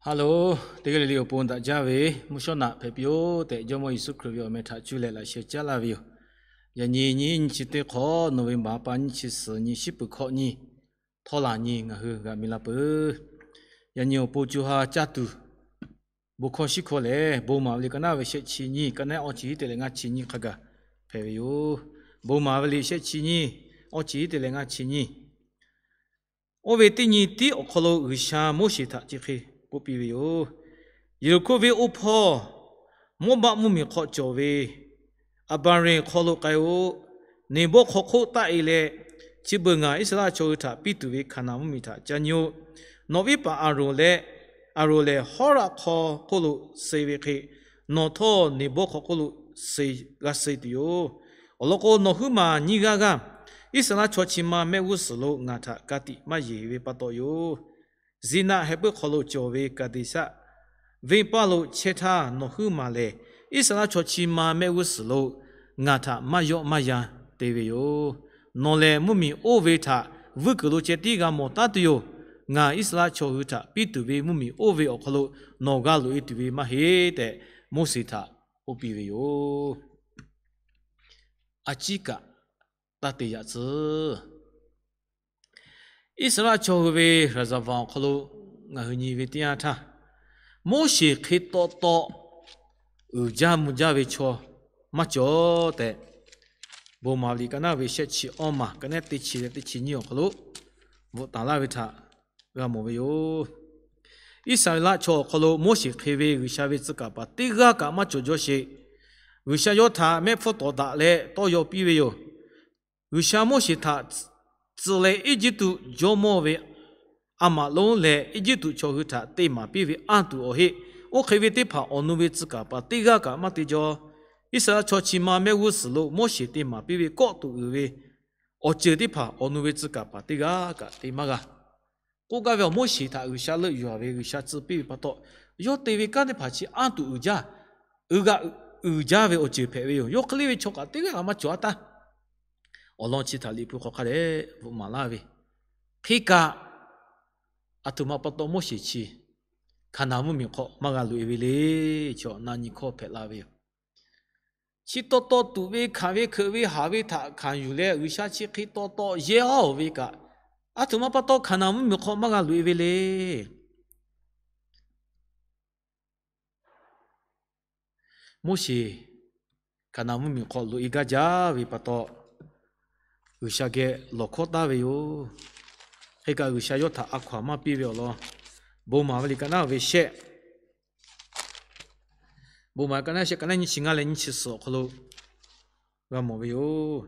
Hello, teˇ g'aˇ le le awˬ pon daꞈ jaˇ ve mvuhˇ shawˉ naꞈ hpehꞈ piˇ-oˆ tehꞈ, Jawˇmawˇ Yeˍsuˆ Hkriꞈ ve awˬ meh htaꞈ cuˇ leh laꞈ sheh caˉ laˇ ve yoˬ. Yaꞈ nyi nyiˇ nyiˇ chi teˇ hk'awꞈ, nawˬ ve baˬ pa nyiˇ chi suhˍ nyi, shiˉ peuˬ hkawꞈ nyi, htawˇ laˬ nyi ngaˬ hui g'a mi la peuˬ. Yaꞈ nyi awˬ pon co ha caˇ tuˬ, bon hkawˇ shiˉ hkawˇ lehˬ, Bon maˍ ve liꞈ ka naˉ ve shehˆ chi nyiˇ, ka naˉ awˇ chi hiˉ te leh ngaˇ chi nyiˇ hk'a gaˬ hpehꞈ ve yoˬ. Bon maˍ ve liꞈ shehˆ chi nyiˇ, awˇ chi hiˉ te leh ngaˇ chi nyiˇ. Oˇ ve teˇ nyi tiˉ awˬ hk'aw lo G'uiˬsha Moˉseˍ htaꞈ chi hk'e k'oˆ piˇ ve yoˬ. Yeˍriˆhkoˇ venˇ oˇ hpawˇ, Mawˇbaˆ mvuhˇmiˬ hk'aw cawˬ ve Aˍbaˍrenˍ hk'aw lo k'ai-o. Neˍbawˇ hk'aw hk'oˆ taˆ-e leh, chi beuꞈ ngaˬ Iˉsaˍreˍlaˆ chaw hui htaꞈ piˇ tuˬ ve Hkaˍnanˍ mvuhˇmiˬ htaꞈ ca nyi-o. Nawˬ viˉ paˍ Aˍronˍ leh, Aˍronˍ lehˬ Hawˉraˆ hk'aw hk'oˆ lo suh ve hk'e, nawˬ htawˇ Neˍbawˇ hk'aw hk'oˆ lo suh, g'a suh tuˬ yoˬ. Awˬ lawn k'o, nawˬ huiˉ maˬ nyiˇ g'aˇ g'aˇ Iˉsaˍreˍlaˆ chaw chi ma mehˆ g'uˇ suhˍ lo ngaˬ htaꞈ ka tiꞈ maˇ yeˬ ve pa taw yoˬ. Ziˍnaˆ heh puiˉ hk'aw lo cawˬ ve Kaˍdeˍsaˆ venˇbaˆ lo chehˇ htaˇ, nawˬ huiˉ maˬ lehˬ Iˉsaˍreˍlaˆ chaw chi ma mehˆ g'uˇ suhˍ lo ngaˬ htaꞈ maˇ yawˆ maˇ yan te ve yoˬ. Nawˬ lehˬ mvuhˇmiˬ oˇ ve htaꞈ vuiˇ kuiˬ lo ceh tiˉ g'a mawˬ taˉ tuˬ yoˬ. Ngaˬ Iˉsaˍreˍlaˆ chaw hui htaꞈ piˇ tuˬ ve mvuhˇmiˬ oˇ ve awˬ hk'aw lo nawˬ g'a loꞈ-e tuˬ ve maˇ heˆ tehꞈ, Moˉseˍ htaꞈ k'oˆ piˇ ve yoˬ. A ciˉ kaꞈ taˇ te yaꞈ tcuh. Iˉsaˍreˍlaˆ chaw hui ve ရာဇဝင် awˬ hk'aw lo ngaˬ hui nyi ve teˇ yanˇ htaˇ, Moˉseˍ hk'e taw taw uiˍ jaˇ mvuh jaˇ ve chaw maˇ cawˬ tehꞈ, Bon maˍ liꞈ ka naˉ ve shehˆ chi awˇ maˬ, ka naˉ teˇ chi leh teˇ chi nyiˇ awˬ hk'aw lo bvuhꞈ taˍ laˇ ve htaꞈ g'a mawˬ ve yoˬ. Iˉsaˍreˍlaˆ chaw awˬ hk'aw lo Moˉseˍ hk'e ve G'uiˬsha ve tcuh kaˍ paˍ teˇ g'aˇ kaꞈ maˇ cawˬ jaw sheˍ. G'uiˬsha yawˇ htaꞈ mehˆ hpfuhˇ tawˍ daꞈ leh tawˇ yaw piˇ ve yoˬ. G'uiˬsha Moˉseˍ htaꞈ tcuh leh Eˇjiˇtuꞈ jawˇmawˇ ve a maꞈ lonˉ leh Eˇjiˇtuꞈ chaw hui htaꞈ te maˍ piˇ ve anˇ tuˬ awˬ heˆ. Oˇ hk'e ve teˇ hpaˍ awˬ nu ve tcuh kaˍ paˍ teˇ g'aˇ kaꞈ maˇ te jaw. Iˉsaˍreˍlaˆ chaw chi ma mehˆ g'uˇ suhˍ lo Moˉseˍ te maˍ piˇ ve kawˆ tuˬ uiˍ ve awˬ ceuˬ teˇ hpaˍ awˬ nu ve tcuh kaˍ paˍ teˇ g'aˇ kaꞈ te maˇ g'a. K'oˆ gaˇ ve awˬ, Moˉseˍ htaꞈ G'uiˬsha leuˆ yuˬ-a ve, G'uiˬsha tcuh piˇ ve pa taw, yawˇ te ve kanˉ teˇ hpaˍ chi anˇ tuˬ uiˍ jaˇ, uiˍ g'aꞈ uiˍ jaˇ ve awˬ ceuˬ hpehꞈ ve yoˬ. Yawˇ hk'e le ve chaw kaꞈ teˇ g'aˇ kaꞈ maˇ cawˬ-a taˇ. Awˬ lawn chi htaꞈ Liꞈ hpu hk'aw hk'a dehꞈ bvuhꞈ maˍ laˇ ve, hk'e kaꞈ, aˬ htoꞈ ma pa taw Moˉseˍ chi Hkaˍnanˍ mvuhˇmiˬ hk'aw maˇ g'a loꞈ-e ve le. Chaw na nyi hkawˇ hpehꞈ la ve yoˬ. Chi taw taw tuꞈ ve hkanˍ ve hkeuꞈ ve haˍ ve htaꞈ hkanˍ yuˬ leh, G'uiˬsha chi hk'e taw taw yehˇ aˉ-oˬ ve kaꞈ, aˬ htoꞈ ma pa taw Hkaˍnanˍ mvuhˇmiˬ hk'aw maˇ g'a loꞈ-e ve le. Moˉseˍ Hkaˍnanˍ mvuhˇmiˬ hk'aw loꞈ-e gaˇ jaˇ ve pa taw, G'uiˬsha geh lawˬ hkawˇ taˍ ve yoˬ. Hk'e kaꞈ G'uiˬsha yawˇ htaꞈ a hkaw-anˬ maˇ piˇ ve awˬ lawn, Bon maˍ ve liꞈ ka naˉ ve shehˆ, Bon maˍ ka naˉ shehˆ, ka naˉ nyiˇ chi ngaˇ leh nyiˇ chi suhˍ awˬ hk'aw lo g'a mawˬ ve yoˬ.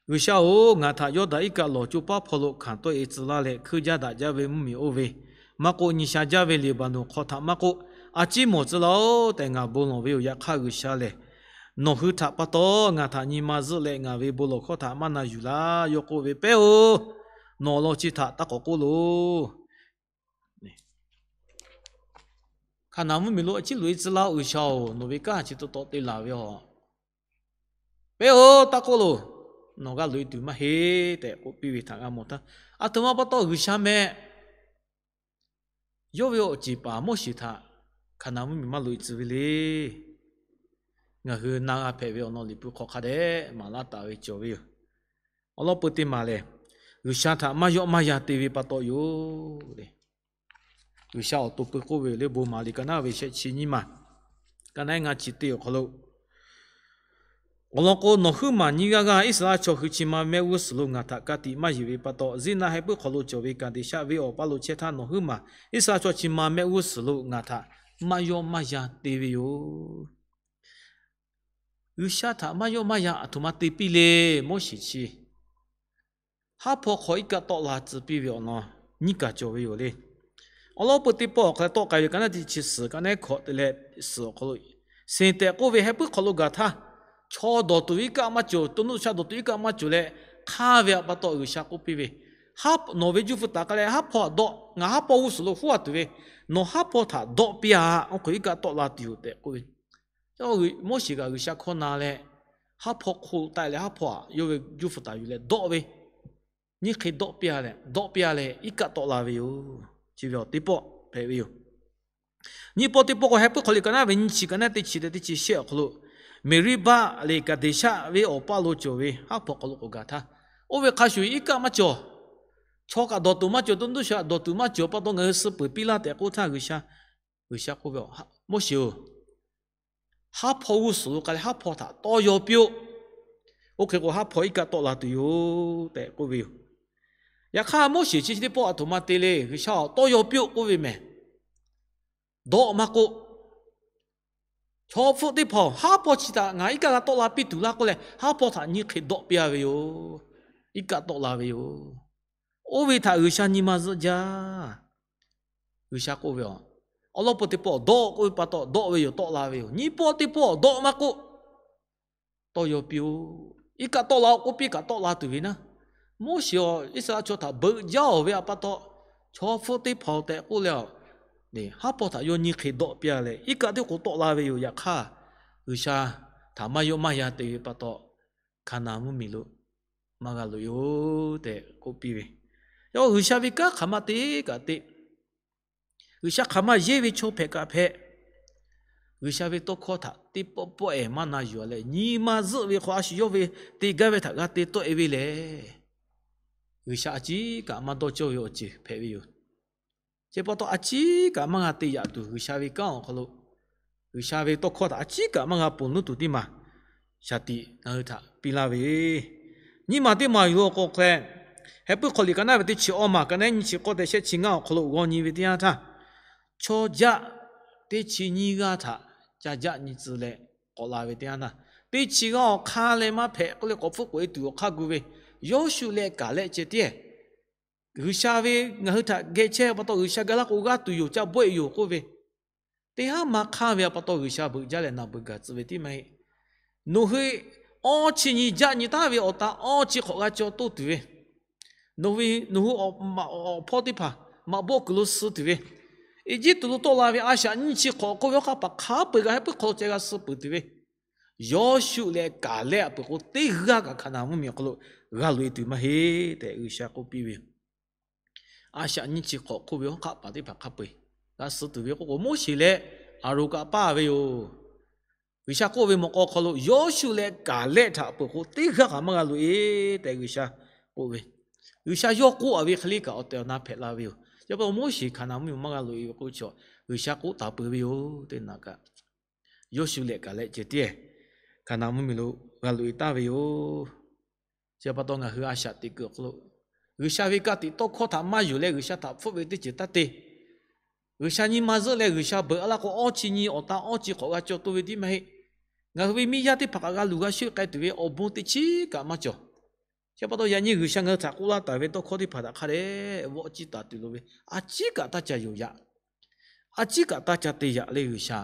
G'uiˬsha-oˬ, ngaˬ htaꞈ Yawˇdanˍ iˉ kaˆ lawˬ coˇ paˉ hpawˇ lo hkanˍ tawˆ-e tcuh laˇ leh, hkuiˇ jaˇ daꞈ jaˇ ve mvuhˇmiˬ oˇ ve, maˇ k'oˆ, nyi sha jaˇ ve Leˍbaˍnonˍ hk'aw htaꞈ maˇ k'oˆ, a ciˉ mawˬ tcuh laˇ-oˆ tehꞈ ngaˬ bon lawˬ ve yoˬ. Yaꞈ hk'aˇ, G'uiˬsha lehˬ nawˬ hui htaꞈ pa taw ngaˬ htaꞈ nyi ma zuhˆ leh, ngaˬ ve bon lawˬ hkawˇ htaꞈ maˇ na yuˬ laˇ. Yawˇ k'oˆ ve, Pehˉ-oˬ, nawˬ awˬ lawn chi htaꞈ taˇ k'awꞈ k'oˆ loˬ. Hkaˍnanˍ mvuhˇmiˬ lo a ciˉ loꞈ-e tcuh laˇ-oˆ, G'uiˬsha-oˬ, nawˬ ve kanˉ chi taw taw te laˬ ve aˬ. Pehˉ-oˬ, taˇ k'oˆ loˬ. Nawˬ g'a loꞈ-e tuˬ maˇ heˆ tehꞈ k'oˆ piˇ ve htaꞈ g'a mawˬ htaˇ, aˬ htoꞈ ma pa taw G'uiˬsha mehˆ yawˇ ve awˬ ceˬ paˍ Moˉseˍ htaꞈ Hkaˍnanˍ mvuhˇmiˬ maˇ loꞈ-e tcuh ve le. Ngaˬ hui na g'a hpehꞈ ve awˬ lawn Liꞈ hpu hk'aw hk'a dehꞈ maˍ laˇ taˍ ve cawˬ ve yoˬ. Awˬ lawn peu teˇ maˬ lehˬ, G'uiˬsha htaꞈ maˇ yawˆ maˇ yan te ve pa taw yoˬ. G'uiˬsha awˬ to peu k'oˆ ve le, Bon maˍ liꞈ ka naˉ ve shehˆ chi nyiˇ maˬ, ka naˉ ngaˇ chi teˇ awˬ hk'aw lo, awˬ lawn k'o, nawˬ huiˉ maˬ nyiˇ g'aˇ g'aˇ Iˉsaˍreˍlaˆ chaw hui chi ma mehˆ g'uˇ suhˍ lo ngaˬ htaꞈ ka tiꞈ maˇ yeˬ ve pa taw, Ziˉnaˆ heh puiˉ hk'aw lo cawˬ ve Kaˍdeˍsaˆ venˇ awˬ paˇ lo chehˇ htaˇ, nawˬ huiˉ maˬ Iˉsaˍreˍlaˆ chaw chi ma mehˆ g'uˇ suhˍ lo ngaˬ htaꞈ maˇ yawˆ maˇ yan te ve yoˬ. G'uiˬsha htaꞈ maˇ yawˆ maˇ yan aˬ htoꞈ ma te piˇ le. Moˉseˍ chi haˉ hpawˇ hk'aw iˉ kaˆ tawˆ la tcuh piˇ ve awˬ lawn nyiˇ kaˬ cawˬ ve yoˬ le. Awˬ lawn peu teˇ pawˆ awˬ hk'aw lo tawˆ k'ai ve ka naˉ teˇ chi suhˍ, ka naˉ hkawꞈ te leh suhˍ awˬ hk'aw lo, Senˍ tehꞈ k'oˆ ve heh puiˉ hk'aw lo gaˬ htaˇ, chaw dawˬ tuˬ ve iˉ kaˆ maˇ cawˬ, to nuˆ sha dawˬ tuˬ iˉ kaˆ maˇ cawˬ leh, hk'aˇ ve pa taw G'uiˬsha k'oˆ piˇ ve, Nawˬ ve juˇ hpu taˍ k'ai leh haˉ hpawˇ htaꞈ dawˆ. Ngaˬ haˉ pawˇ g'uˇ suhˍ lo huˉ-a tuˬ ve, nawˬ haˉ hpawˇ htaꞈ dawˆ piˇ-a. Oˇ hk'e iˉ kaˆ tawˆ la tuˬ yoˬ tehꞈ k'oˆ ve, Moˉseˍ kaꞈ G'uiˬsha hkawˇ na leh, haˉ hpawˇ hk'oˆ taˆ leh haˉ hpawˇ htaꞈ yawˇ ve juˇ hpu taˍ yuˬ leh dawˆ ve, nyiˇ hk'e dawˆ piˇ-a leh, dawˆ piˇ-a leh iˉ kaˆ tawˆ la ve yoˬ. Chi ve awˬ teˇ pawˆ hpehꞈ ve yoˬ. Nyiˇ pawˆ teˇ pawˆ k'o, Heh puiˉ hk'aw liꞈ ka naˉ ve nyiˇ chi ka naˉ teˇ chi te teˇ chi shehˆ awˬ hk'aw lo, Meˍriˆbaˆ leh Kaˍdeˍsaˆ ve awˬ paˇ lo cawˬ ve haˉ hpaw hk'aw lo k'awꞈ gaˬ htaˇ, oˇ ve hk'a shuˍ iˉ kaˆ maˇ cawˬ. Chaw kaꞈ dawˬ tuˬ maˇ cawˬ, toˇ nuˇ sha kaꞈ dawˬ tuˬ maˇ cawˬ pa taw, ngaˬ hui suh peuˬ piˇ laˇ tehꞈ k'oˆ htaˇ, G'uiˬsha, G'uiˬsha k'oˆ ve, Moˉseˍ-oˬ, haˉ hpaw g'uˇ suhˍ lo k'ai leh haˉ hpaw htaꞈ tawˇ yaw piˇ-oˆ. Oˇ hk'e k'o, haˉ hpaw iˉ kaˆ tawˆ la tuˬ yoˬ tehꞈ k'oˆ ve yoˬ. Yaꞈ hk'aˇ, Moˉseˍ chi teˇ pawˆ aˬ htoꞈ ma te le. G'uiˬsha-oˬ, tawˇ yaw piˇ-oˆ k'oˆ ve mehˍ. Dawˆ maˇ k'oˆ. Chaw hpfuhˆ teˇ hpaˍ-oˬ, haˉ hpaw chi htaꞈ ngaˬ iˉ kaˆ g'a tawˆ la piˇ tuˬ laˇ k'oˆ leh, haˉ hpaw htaꞈ nyi hk'e dawˆ piˇ-a ve yoˬ. Iˉ kaˆ tawˆ la ve yoˬ. Oˇ ve htaꞈ G'uiˬsha nyi ma zuhˆ jaˇ. G'uiˬsha k'oˆ ve, awˬ lawn pawˆ teˇ pawˆ dawˆ k'oˆ ve pa taw, dawˆ ve yoˬ, tawˆ la ve yoˬ. Nyiˇ pawˆ teˇ pawˆ dawˆ maˇ k'oˆ, tawˇ yaw piˇ-oˆ. Iˉ kaˆ tawˆ la-oˆ k'oˆ piˇ kaꞈ tawˆ la tuˬ ve naˉ. Moˉseˍ-oˬ, Iˉsaˍreˍlaˆ chaw htaꞈ beuꞈ jaˇ-oˬ ve pa taw, chaw hpfuhˆ teˇ hpaˍ-oˬ tehꞈ k'oˆ leh, haˉ hpaw htaꞈ yawˇ nyi hk'e dawˆ piˇ-a leh, iˉ kaˆ teˇ k'o tawˆ la ve yoˬ. Yaꞈ hk'aˇ, G'uiˬsha htaꞈ maˇ yawˆ maˇ yan te ve pa taw, Hkaˍnanˍ mvuhˇmiˬ lo maˇ g'a loꞈ-e-oˬ tehꞈ k'oˆ piˇ ve. Yaꞈ hk'aˇ, G'uiˬsha ve kanˉ hk'aˬ ma te kaꞈ te, G'uiˬsha hk'aˬ ma yehˇ ve chaw hpehꞈ kaꞈ hpehꞈ, G'uiˬsha ve tawˇ hkawˇ htaꞈ teˇ pawˆ pawˆ-ehˍ maˇ na yuˬ-a leh, nyi ma zuhˆ ve hk'aw a shu yawˇ ve te gaˇ ve htaꞈ g'a te tawˆ-e ve lehˬ, G'uiˬsha a ciˉ kaꞈ maˇ dawˇ cawˇ ve awˬ ceuˬ hpehꞈ ve yoˬ. Chi pa taw, a ciˉ kaꞈ maˇ g'a te yaꞈ tuˬ, G'uiˬsha ve kanˉ awˬ hk'aw lo G'uiˬsha ve tawˇ hkawˇ htaꞈ a ciˉ kaꞈ maˇ g'a ponˬ nuˇ tuˬ teˇ maˬ shaˍ tiꞈ ngaˬ hui htaꞈ piˇ laˇ ve, nyiˇ maˬ teˇ maˬ yoˬ lo k'o hk'e, Heh puiˉ hk'aw liꞈ ka naˉ ve teˇ chi awˇ maˬ ka naˉ nyiˇ chi k'awˇ te shehˆ chi ngaˇ awˬ hk'aw lo g'aw nyi ve teˇ yanˇ htaˇ, chaw jaˆ teˇ chi nyiˇ g'aˇ htaꞈ ca jaˆ nyi tcuh leh k'awꞈ la ve teˇ yanˇ htaˇ, teˇ chi g'aˇ awˬ hk'aˇ leh maˇ hpehꞈ k'oˆ leh k'awꞈ hpfuhˆ k'oꞈ-e tuˬ awˬ hk'aˇ gu ve, Yawˇshuˆ leh Kaˍlehˆ ceh tiˉ G'uiˬsha ve ngaˬ hui htaꞈ geh chehˇ pa taw, G'uiˬsha ga laˇ k'o g'aˇ tuˬ yoˬ, ca bawˆ-e yoˬ k'oˆ ve, teˇ haˉ maˇ hk'anˇ ve pa taw G'uiˬsha beuꞈ jaˇ leh naˬ beuꞈ gaˬ tcuh ve tiˉ maˇ heˆ. Nawˬ hui awˇ chi nyi jaˆ nyi taˉ ve awˬ ta awˇ chi hk'awꞈ g'a caw toˇ tuˬ ve, nawˬ hui, nawˬ hui awˬ hpawˇ teˇ hpaˍ maꞈ bawˆ kuiˬ lo suh tuˬ ve, Eˇjiˇtuꞈ lo tawˆ la ve a shaꞈ nyiˇ chi hk'awꞈ k'oˆ ve awˬ hk'aˇ paˍ hk'a peu-eˬ g'a heh puiˉ hk'aw lo ceh g'a suh peuˬ tuˬ ve, Yawˇshuˆ leh Kaˍlehˆ a peuˬ k'o, teˇ g'aˇ kaꞈ Hkaˍnanˍ mvuhˇmiˬ awˬ hk'aw lo g'a loꞈ-e tuˬ maˇ heˆ tehꞈ G'uiˬsha k'oˆ piˇ ve yoˬ. A shaꞈ nyiˇ chi hk'awꞈ hk'oˆ ve awˬ hk'aˇ paˍ teˇ hpaˍ hk'a peu-eˬ g'a suh tuˬ ve k'oˆ k'o, Moˉseˍ leh Aˍronˍ kaꞈ paˇ ve yoˬ. G'uiˬsha k'oˆ ve mawꞈ k'aw hk'aw lo, Yawˇshuˆ leh Kaˍlehˆ htaꞈ peuˬ k'o, teˇ g'aˇ kaꞈ maˇ g'a loꞈ-e tehꞈ G'uiˬsha k'oˆ ve. G'uiˬsha yawˇ k'oˆ-a ve hk'e le kaꞈ awˬ tehˬ awˬ na hpehꞈ la ve yoˬ. Yaꞈ pa Moˉseˍ Hkaˍnanˍ mvuhˇmiˬ maˇ g'a loꞈ-e ve k'oˆ ve chaw, G'uiˬsha k'oˆ taˍ peuˬ ve yoˬ tehꞈ na kaꞈ, Yawˇshuˆ leh Kaˍlehˆ ceh tiˉ Hkaˍnanˍ mvuhˇmiˬ lo g'a loꞈ-e taˍ ve yoˬ. Chi pa taw ngaˬ hui a shaꞈ teꞈ kuiˬ awˬ hk'aw lo, G'uiˬsha ve ka tiꞈ tawˇ hkawˇ htaꞈ maˇ yuˬ leh G'uiˬsha htaꞈ hpfuhˆ ve teˇ ceuˬ taˇ te. G'uiˬsha nyi ma zuhˆ leh G'uiˬsha beuꞈ a laˇ k'o, awˇ chi nyi awˬ ta awˇ chi hk'awꞈ g'a caw toˇ ve tiˉ maˇ heˆ. Ngaˬ hui ve miˇ yaˇ teˇ hpaˍ kaꞈ g'a luˬ g'a shonˇ k'ai tuˬ ve awˬ bon teˇ chiˉ kaꞈ maˇ cawˬ. Chi pa taw yaꞈ nyi G'uiˬsha ngaˬ hui htaꞈ k'oˆ laˇ taˍ ve tawˇ hkawˇ teˇ hpaˍ htaꞈ hk'a dehꞈ vawˆ ciˇ taˍ tuˬ loˍ ve, a ciˉ kaꞈ taˇ ca yonˍ yaꞈ. A ciˉ kaꞈ taˇ ca te yaꞈ leh G'uiˬsha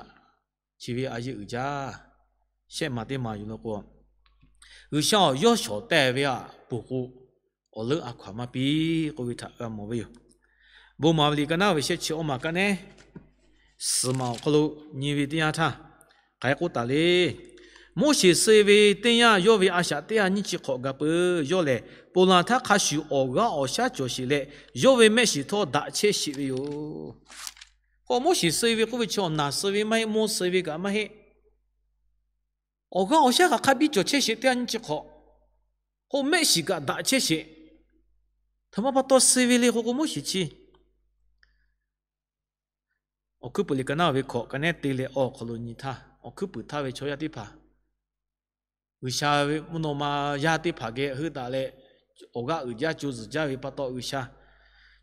chi ve a yeˇ uiˍ jaˇ. Shehˆ maˬ teˇ maˬ yoˬ lo k'o, G'uiˬsha-oˬ, yawˇ shawˍ teh ve a poˬ k'o, awˬ leuˉ a hkaw-anˬ maˇ piˇ k'oˆ ve htaꞈ g'a mawˬ ve yoˬ. Bon maˍ ve liꞈ ka naˉ ve shehˆ chi awˇ maˬ ka naˉ suhˍ maˬ awˬ hk'aw lo nyi ve teˇ yanˇ htaˇ, hk'aˬ hk'e k'oˆ taˍ le. Moˉseˍ suh-e ve teˇ yanˇ, yawˇ ve a shaꞈ teˇ ha nyiˇ chi hk'awꞈ gaˬ peuˬ. Yawˇ lehˬ, ponˬ laˬ htaˇ hk'a shuˍ awˬ g'aˇ awˬ shaˉ cawˬ sheˍ leh, yawˇ ve mehˆ shiˍ htawˇ daꞈ chehˇ sheˍ ve yoˬ. K'o, Moˉseˍ suh-e ve k'oˆ ve chi awˬ naˬ suh ve maˇ heˆ, mawˇ suh ve kaꞈ maˇ heˆ. Awˬ g'aˇ awˬ shaˉ kaꞈ hk'a biˇ cawˬ chehˇ sheˍ teˇ ha nyiˇ chi hk'awꞈ. K'o, mehˆ shiˍ kaꞈ daꞈ chehˇ sheˍ. Htoꞈ ma pa taw suh ve le k'o k'o, Moˉseˍ chi Awˬ hkuiˉ puiˍ liꞈ ka naˉ ve hkawꞈ ka naˉ te leh awˬ hk'aw lo nyi htaˇ, awˬ hkuiˉ puiˍ htaˇ ve chaw yaˇ teˇ hpaˍ, G'uiˬsha ve mvuhˇ naw ma yaˇ teˇ hpaˍ geh heuˆ daꞈ leh, awˬ g'aˇ uiˍ jaˇ co zuhˬ jaˇ ve pa taw, G'uiˬsha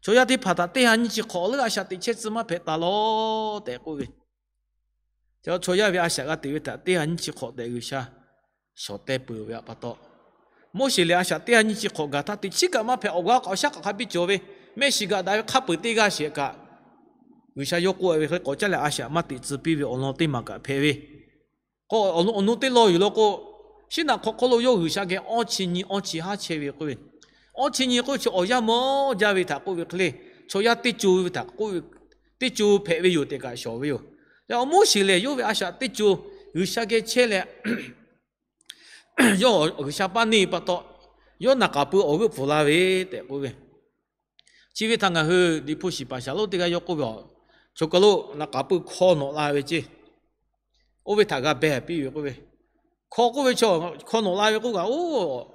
chaw yaˇ teˇ hpaˍ htaꞈ teˇ ha nyiˇ chi hk'awꞈ leuˉ a shaꞈ teꞈ chehˇ tcuh maˇ hpehꞈ taˍ lawˬ tehꞈ k'oˆ ve, chaw yaˇ ve a shaꞈ g'a teꞈ ve htaꞈ teˇ ha nyiˇ chi hk'awꞈ tehꞈ G'uiˬsha shawˍ teh peuˬ ve pa taw, Moˉseˍ lehˬ a shaꞈ teˇ ha nyiˇ chi hk'awꞈ gaˬ htaˇ teꞈ chiˉ kaꞈ maˇ hpehꞈ, awˬ g'aˇ awˬ shaˉ kaꞈ hk'a biˇ cawˬ ve, mehˆ shiˍ gaꞈ daꞈ ve hk'a peu-eˬ teˇ g'aˇ shehˍ kaꞈ, G'uiˬsha yawˇ k'oˆ ve hk'e k'awꞈ caˉ leh a shaꞈ maˇ teꞈ tcuh piˇ ve awˬ lawn teˇ maˬ kaꞈ hpehꞈ ve, k'o, awˬ nu-, awˬ nu teˇ lawn yoˬ law k'o, Siˉnaꞈ hk'aw hk'oˆ lo yawˇ G'uiˬsha geh awˇ chi nyi awˇ chi haˉ chehˇ ve k'oˆ ve, awˇ chi nyi k'oˆ ve chi awˬ yanˇ mawˇ jaˇ ve htaꞈ k'oˆ ve hk'e le, chaw yaˇ teˇ co ve htaꞈ k'oˆ ve, teˇ co hpehꞈ ve yoˬ tehꞈ kaꞈ shawˍ ve yoˬ. Yaꞈ Moˉseˍ lehˬ yawˇ ve a shaꞈ teˇ co, G'uiˬsha geh chehˇ leh, yawˇ G'uiˬsha paˇ neˇ pa taw, yawˇ naˬ k'aˍ pui awˬ g'euˆ pfuhˍ la ve tehꞈ k'oˆ ve, Chi ve htaꞈ ngaˬ hui Liꞈ hpu shiˍ paˍ shaˍ lonˉ teˇ g'aˇ yawˇ k'oˆ ve, chaw kaˬ lo naˍ k'aˍ pui hk'aw nawꞈ la ve ceˇ. Oˇ ve htaꞈ g'a beh piˇ ve k'oˆ ve, hk'aw k'oˆ ve chaw hk'aw nawꞈ la ve k'oˆ kaꞈ, oˇ,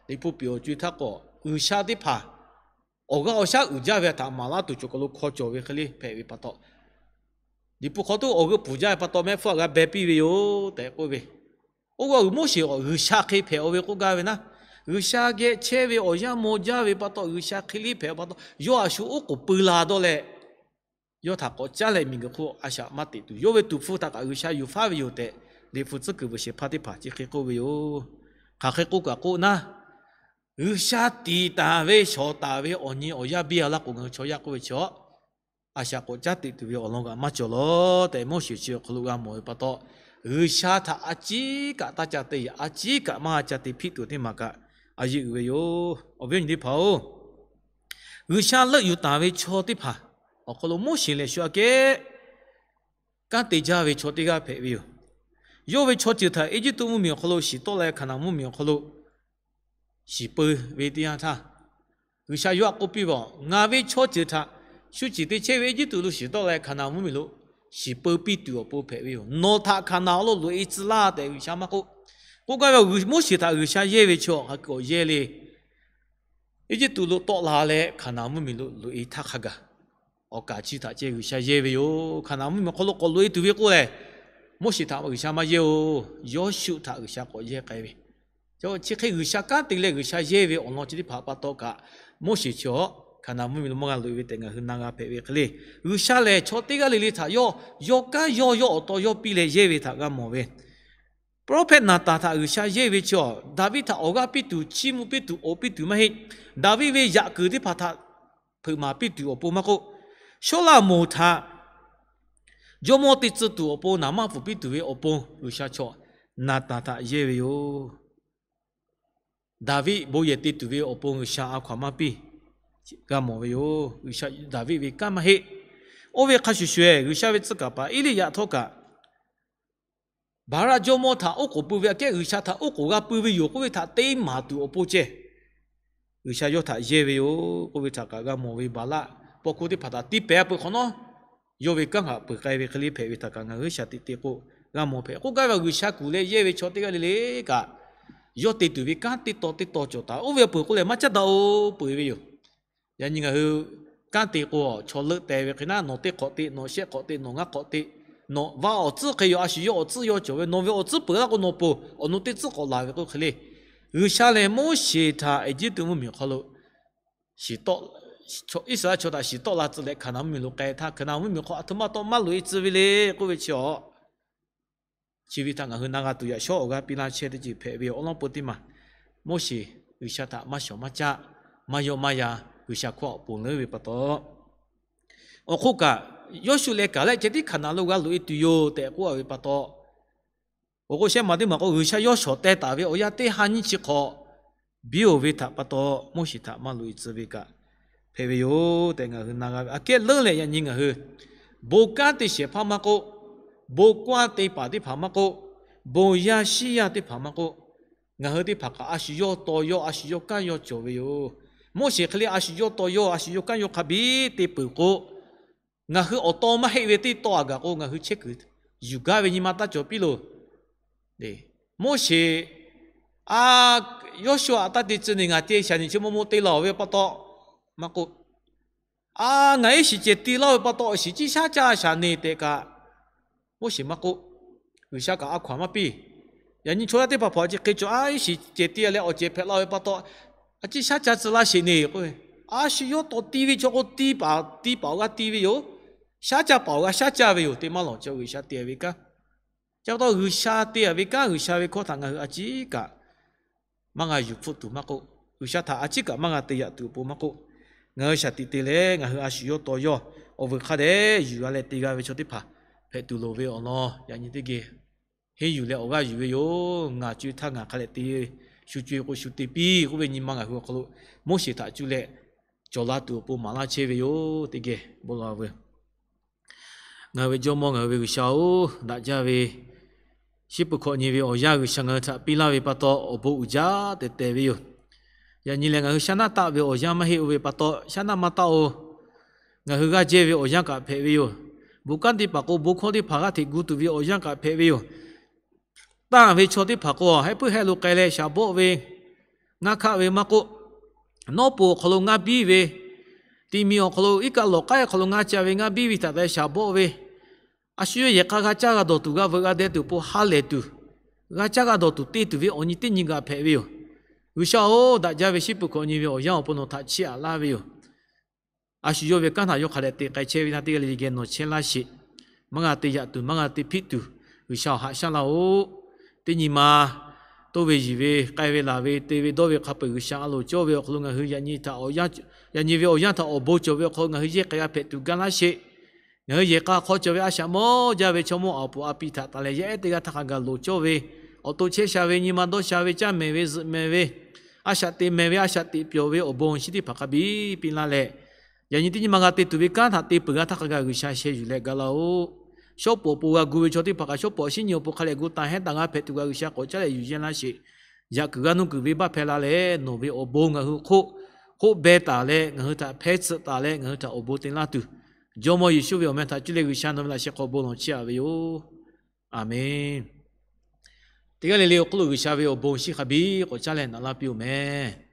Liꞈ hpu piˍ awˬ co e htaˇ k'o, G'uiˬsha teˇ hpaˍ awˬ g'aˇ awˬ shaˉ uiˍ jaˇ ve htaꞈ maˍ laˇ tuˬ chaw kaˬ lo hk'aw cawˬ ve hk'e le hpehꞈ ve pa taw, Liꞈ hpu hk'aw to awˬ g'euˆ puiˍ jaˇ ve pa taw, mehˆ hpfuhˇ htaꞈ g'a beh piˇ ve yoˬ tehꞈ k'oˆ ve. Oˇ g'aˇ uiˍ Moˉseˍ awˬ G'uiˬsha hk'e hpehꞈ-o ve k'oˆ gaˇ ve naˉ, G'uiˬsha geh chehˇ ve awˬ yanˇ maw jaˇ ve pa taw, G'uiˬsha hk'e le hpehꞈ-o pa taw, yawˇ a shu oˉ k'oˍ pui la dawˇ leh, yawˇ htaꞈ k'awꞈ caˉ leh miˬguiˬ hk'oˆ a shaꞈ maˇ teꞈ tuˬ, yawˇ ve tuˍ hpfuh htaꞈ kaꞈ G'uiˬsha yuˬ faˉ ve yoˬ tehꞈ, Liꞈ hpu tcuhˉ kuiˬ bvuhꞈ shehˍ hpaˇ teˇ hpaˍ chi hk'e k'oˆ ve yoˬ. Hk'aˬ hk'e k'oˆ kaꞈ k'oˆ naˉ, G'uiˬsha tiˍ taˍ ve shawˍ taˍ ve awˬ nyi awˬ yanˇ biˇ a laˇ k'o, ngaˬ hui chaw yaˇ k'oˆ ve chaw a shaꞈ k'awꞈ caˉ teꞈ tuˬ ve awˬ lawn kaꞈ maˇ cawˬ lawˬ tehꞈ, Moˉseˍ chi awˬ hk'aw lo g'a mawˬ ve pa taw, G'uiˬsha htaꞈ a ciˉ kaꞈ taˇ ca te yaꞈ, a ciˉ kaꞈ maˇ ca te hpiˆ tuˬ teˇ maˬ kaꞈ a yeˇ uiˍ ve yoˬ. Awˬ viˉ awˬ nyi teˇ hpaˍ-oˬ, G'uiˬsha leuˆ yuˬ taˍ ve chaw teˇ hpaˍ awˬ hk'aw lo Moˉseˍ lehˬ shu aꞈ kehˉ kanˉ te jaˇ ve chaw teˇ g'aˇ hpehꞈ ve yoˬ. Yawˇ ve chaw ceuˬ htaꞈ Eˇjiˇtuꞈ mvuhˇmiˬ awˬ hk'aw lo shiˍ tawˆ la leh, Hkaˍnanˍ mvuhˇmiˬ awˬ hk'aw lo shiˍ peu ve teˇ yanˇ htaˇ, G'uiˬsha yawˇ htaꞈ k'oˆ piˇ ve, Ngaˬ ve chaw ceuˬ htaꞈ shu ciˍ te chehˇ ve Eˇjiˇtuꞈ lo shiˍ tawˆ la leh Hkaˍnanˍ mvuhˇmiˬ lo shiˍ peu piˇ tuˬ awˬ pon hpehꞈ ve yoˬ. Nawˬ htaꞈ Hkaˍnanˍ awˬ lo loꞈ-e tcuh laˇ tehꞈ G'uiˬsha maˇ k'oˆ. K'oˆ gaˇ ve, Moˉseˍ htaꞈ G'uiˬsha yehˇ ve chaw hk'a kuiˬ awˬ yehˇ le. Eˇjiˇtuꞈ lo tawˆ la leh Hkaˍnanˍ mvuhˇmiˬ lo loꞈ-e htaˇ hk'a gaˬ, awˬ kaˍ chi htaꞈ ceh G'uiˬsha yehˇ ve yoˬ. Hkaˍnanˍ mvuhˇmiˬ awˬ hk'aw lo k'awꞈ loꞈ-e tuˬ ve k'oˆ leh, Moˉseˍ htaꞈ G'uiˬsha maˇ yehˇ-oˬ. Yawˇshuˆ htaꞈ G'uiˬsha k'awꞈ yehˇ k'ai ve. Chi hk'e G'uiˬsha kanˉ te leh G'uiˬsha yehˇ ve awˬ lawn chi teˇ hpaˍ pa taw kaꞈ, Moˉseˍ chi awˬ Hkaˍnanˍ mvuhˇmiˬ lo maˇ g'a loꞈ-e ve tehꞈ ngaˬ hui na g'a hpehꞈ ve hk'e le. G'uiˬsha lehˬ chaw teˇ g'aˇ le le htaꞈ yawˇ, yawˇ kanˉ yawˇ, yawˇ awˬ taw yawˇ piˇ leh yehˇ ve htaꞈ g'a mawˬ ve. Prophet Naˍtanˍ htaꞈ G'uiˬsha yehˇ ve chi, Daˍviˆ htaꞈ awˬ g'aˇ piˇ tuˬ, chiˇ mvuh piˇ tuˬ, awˬ piˇ tuˬ maˇ heˆ. Daˍviˆ ve yaꞈ kuiˬ teˇ hpaˍ htaꞈ hpeuꞈ maˍ piˇ tuˬ awˬ pon maˇ k'oˆ, Sawˉlaꞈmonˍ htaꞈ jawˇmawˇ te tcuh tuˬ awˬ pon naˍ manˇ pfuhˍ piˇ tuˬ ve awˬ pon G'uiˬsha chaw Naˍtanˍ htaꞈ yehˇ ve yoˬ. Daˍviˆ bon yehˬ te tuˬ ve awˬ pon G'uiˬsha a hkaw-anˬ maˇ piˇ g'a mawˬ ve yoˬ. G'uiˬsha Daˍviˆ ve kanˉ maˇ heˆ. Oˇ ve hk'a shuˍ shuˍ-eˬ, G'uiˬsha ve tcuh kaˍ paˍ Eˇliˇyaꞈ htawˇ kaꞈ, Baˍlaˆ jawˇmawˇ htaꞈ oˉ k'oˍ pui ve aꞈ kehˉ G'uiˬsha htaꞈ oˉ k'oˍ g'a pui ve yoˬ k'oˆ ve htaꞈ te maˍ tuˬ awˬ pon ceh, G'uiˬsha yawˇ htaꞈ yehˇ ve yoˬ k'oˆ ve htaꞈ kaꞈ g'a mawˬ ve. Baˍlaˆ paw hkuˇ teˇ hpaˍ htaꞈ tiˇ pehˍ a peuˬ hk'awꞈ nawˉ, yawˇ ve kanˉ htaꞈ peuˬ k'ai ve hk'e le hpehꞈ ve htaꞈ kaꞈ ngaˬ hui shaˍ tiꞈ te k'o g'a mawˬ hpehꞈ. K'oˆ gaˇ ve, G'uiˬsha kuˬ leh yehˇ ve chaw teˇ g'aˇ le le kaꞈ, yawˇ te tuˬ ve kanˉ teˇ taw teˇ taw cawˬ taˍ. Oˇ ve awˬ peuˬ k'o lehˬ maˇ caˉ daꞈ-oˬ peuˬ ve yoˬ. Yaꞈ nyi ngaˬ hui kanˉ te k'o, chaw leuˆ teh ve hk'e naˉ, nawˬ teˇ hk'awꞈ te, nawˬ shehˆ hk'awꞈ te, nawˬ ngaˇ hk'awꞈ te, nawˬ va awˬ tcuhˉ hk'e yoˬ, a shu yawˇ awˬ tcuhˉ yawˇ cawˬ ve, nawˬ ve awˬ tcuhˉ peuˬ laˇ k'o nawˬ ponˬ, awˬ nu teˇ tcuhˉ k'awꞈ laˬ ve k'oˆ hk'e le. G'uiˬsha lehˬ Moˉseˍ htaꞈ Eˇjiˇtuꞈ mvuhˇmiˬ awˬ hk'aw lo shiˍ tawˆ, Iˉsaˍreˍlaˆ chaw htaꞈ shiˍ tawˆ la tcuh leh Hkaˍnanˍ mvuhˇmiˬ lo k'ai htaˇ, Hkaˍnanˍ mvuhˇmiˬ hk'aw aˬ htoꞈ ma taw maˇ loꞈ-e tcuh ve le k'oˆ ve chi awˬ chi ve htaꞈ ngaˬ hui na g'a tuˬ yaꞈ shawˉ awˬ g'aˇ piˇ laˇ chehˇ teˇ ceuˬ hpehꞈ ve awˬ lawn peu teˇ maˬ, Moˉseˍ G'uiˬsha htaꞈ maˇ shawˍ maˇ caˆ, maˇ yawˆ maˇ yan, G'uiˬsha hkawˇ awˬ ponˬ leuˉ ve pa taw, awˬ hk'oˆ kaꞈ, Yawˇshuˆ leh kaˍlehˆ ceh tiˉ Hkaˍnanˍ lo g'a loꞈ-e tuˬ yoˬ tehꞈ k'oˆ a ve pa taw, awˬ k'o shehˆ maˬ teˇ maˬ k'o G'uiˬsha yawˇ shawˍ teh taˍ ve awˬ yanˇ teˇ ha nyiˇ chi hk'awꞈ biˇ-oˬ ve htaꞈ pa taw, Moˉseˍ htaꞈ maˇ loꞈ-e tcuh ve kaꞈ hpehꞈ ve yoˬ tehꞈ ngaˬ hui na g'a ve. Aꞈ kehˉ leuˉ leh yaꞈ nyi ngaˬ hui bon kanˉ te shehˍ hpaˇ maˇ k'oˆ, bon kawˇ te paˍ teˇ hpaˍ maˇ k'oˆ, bon yaˇ shiˉ yaˇ teˇ hpaˍ maˇ k'oˆ, ngaˬ hui teˇ hpaˍ kaꞈ a shu yawˇ taw yawˇ, a shu yawˇ kanˉ yawˇ cawˬ ve yoˬ. Moˉseˍ hk'e le a shu yawˇ taw yawˇ, a shu yawˇ kanˉ yawˇ hk'a biˇ te peuˬ k'o, ngaˬ hui awˬ taw maˇ heˆ ve teˇ taw a gaˬ k'o, ngaˬ hui chehˇ kuiˬ yuˬ gaˇ ve nyi ma taˇ cawˬ piˇ loˬ. Moˉseˍ, a, Yawˇshuˆ a taˇ te tcuh neˬ ngaˬ ceh shaˍ niˬ chi maw maw te laˬ-oˬ ve pa taw maˇ k'oˆ, a, ngaˬ iˉ shiˍ cehˬ ti laˇ ve pa taw awˬ shiˍ ciˉ shaˉ caˇ shaˍ neˬ tehꞈ kaꞈ, Moˉseˍ maˇ k'oˆ. G'uiˬsha kaꞈ a hkaw-anˬ maˇ piˇ. Yaꞈ nyi chaw yaˇ teˇ hpaˍ hpaˍ chi hk'e cawˬ, a, iˉ shiˍ cehˬ ti leh awˬ cehˬ hpehꞈ la ve pa taw, a ciˉ shaˉ caˇ tcuh laˇ sheˍ neˬ k'oˆ ve, a shu yawˇ taw ti ve chaw k'o, ti paˍ ti paˍ awˬ g'aˇ ti ve yoˬ. Shaˉ caˇ paˍ awˬ g'aˇ shaˉ caˇ ve yoˬ. Te maˇ lawˬ, chaw G'uiˬsha te ve kanˉ, chi pa taw G'uiˬsha te-a ve kanˉ, G'uiˬsha ve hkawˇ htaꞈ ngaˬ hui a ciˉ kaꞈ maˇ g'a yuˬ hpfuhˆ tuˬ maˇ k'oˆ, G'uiˬsha htaꞈ a ciˉ kaꞈ maˇ g'a te yaꞈ tuˬ awˬ pon maˇ k'oˆ, ngaˬ hui shaˍ tiꞈ te leh ngaˬ hui a shu yawˇ taw yawˇ awˬ vuiˬ hk'a dehꞈ yuˬ g'a leh te g'a ve chaw teˇ hpaˍ hpehꞈ tuˬ loˍ ve awˬ lawn yaꞈ nyi teˇ geh henˇ yuˬ leh awˬ g'aˇ yuˬ ve yoˬ. Ngaˬ co e htaˇ ngaˬ hk'a dehꞈ te shu co e k'o shu te piˇ k'oˆ ve nyi ma ngaˬ hui awˬ hk'aw lo Moˉseˍ htaꞈ cuˇ leh cawˬ la tuˬ awˬ pon maˍ laˇ chehˇ ve yoˬ. Teˇ geh bon lawˬ veuˬ. Ngaˬ hui ve Jawˇmawˇ, ngaˬ hui ve G'uiˬsha-oˬ, daꞈ jaˇ ve shiˉ peuˬ hkawꞈ nyi ve awˬ yanˇ G'uiˬsha ngaˬ hui htaꞈ piˇ laˇ ve pa taw awˬ bon uiˍ jaˇ tehꞈ te ve yoˬ. Yaꞈ nyi lehˬ, ngaˬ hui shaˉ naˆ taˆ ve awˬ yanˇ maˇ heˆ oˇ ve pa taw, shaˉ naˆ maˇ taˆ oˬ. Ngaˬ hui g'aˇ jehˇ ve awˬ yanˇ kaꞈ hpehꞈ ve yoˬ. Bon kanˉ teˇ hpaˍ k'o, bon hkawˇ teˇ hpaˍ g'aˇ hteꞈ gu tuˬ ve awˬ yanˇ kaꞈ hpehꞈ ve yoˬ. Tanˇ ve chaw teˇ hpaˍ k'o, heh puiˉ heh lo k'ai leh shaˍ bawˆ ve, ngaˇ hkaˆ ve maˇ k'oˆ, nawˉ pon awˬ hk'aw lo ngaˇ biˇ ve, ti mi awˬ hk'aw lo iˉ kaˆ lawˬ k'ai awˬ hk'aw lo ngaˇ ca ve, ngaˇ biˇ ve htaꞈ te shaˍ bawˆ ve, a shu yawˇ yehˬ k'a g'a caˇ g'a dawˬ tuˬ, g'a veuꞈ g'a deh tuˬ awˬ pon ha lehˬ tuˬ, g'a caˇ g'a dawˬ tuˬ te tuˬ ve awˬ nyi teˇ nyi g'aꞈ hpehꞈ ve yoˬ. G'uiˬsha-oˬ, daꞈ jaˇ ve shiˉ peuˬ hkawꞈ nyi ve awˬ yanˇ awˬ pon nawˬ htaꞈ chiˇ aꞈ laˇ ve yoˬ. A shu yawˇ ve kanˉ htaꞈ yawˇ hk'a dehꞈ te k'ai chehˇ ve htaˇ, teˇ g'aˇ le le geh nawˬ chehˇ laˇ sheˍ. Maˇ g'a te yaꞈ tuˬ, maˇ g'a te hpiˆ tuˬ, G'uiˬsha-oˬ, haꞈ shaˉ laˇ-oˆ. Teˇ nyi ma toˇ ve yiˬ ve, k'ai ve laˬ ve, te ve dawˇ ve hk'a peu-eˬ G'uiˬsha a loˍ cawˇ ve awˬ hk'aw lo ngaˬ hui yaꞈ nyi ve awˬ yanˇ htaꞈ awˬ bon cawˬ ve awˬ hk'aw lo ngaˬ hui yehˇ k'ai g'a hpehꞈ tuˬ gaˇ laˇ sheˍ. Ngaˬ hui yehˬ k'a hk'aw cawˬ ve a shaꞈ mawˇ jaˇ ve chaw mawˇ awˬ puˍ a piˍ htaꞈ taˍ leh yaˇ ehˉ teˇ g'aˇ htaˇ hk'a gaˬ loˍ cawˇ ve, awˬ to chehˇ sha ve, nyi ma dawˇ sha ve, caˇ mehˍ ve, zuhꞈ mehˍ ve, a shaꞈ teꞈ mehˍ ve, a shaꞈ teꞈ pyawˬ ve awˬ bon awˬ shinˉ teˇ hpaˍ hk'a biˇ piˇ laˇ leh, yaꞈ nyi teˇ nyi ma g'a te tuˬ ve kanˉ htaꞈ te peuˬ g'a htaˇ hk'a gaˬ G'uiˬsha sheh yuˬ leh ga laˇ-oˆ. Shawˉ pawˍ awˬ pon g'a gu ve chaw teˇ hpaˍ kaꞈ shawˉ pawˍ shinˉ nyi awˬ pon hk'a leh gu taˍ hehˉ taˍ g'a hpehꞈ tuˬ g'a G'uiˬsha k'awꞈ caˉ leh yuˬ yehˇ laˇ sheˍ. Yaꞈ kuiˬ g'aˇ nuˇ kuiˬ venˇbaˆ hpehˇ la leh nawˬ ve awˬ bon ngaˬ hui hk'oˆ, hk'oˆ beh taˍ leh ngaˬ hui htaꞈ hpehˇ tsuhꞈ taˍ leh ngaˬ hui htaꞈ awˬ bon te laˇ tuˬ, Jawˇmawˇ Yeˍsuˆ ve awˬ meh htaꞈ cuˇ leh G'uiˬsha nawˬ ve laꞈ sheh hk'aw bon lawˬ chiˇ aꞈ ve yoˬ. Aˍmenˍ. Teˇ g'aˇ le le awˬ hk'oˆ lo G'uiˬsha ve awˬ bon shinˉ hk'a biˇ k'awꞈ caˉ leh naꞈ laˇ piˇ-oˬ mehˍ.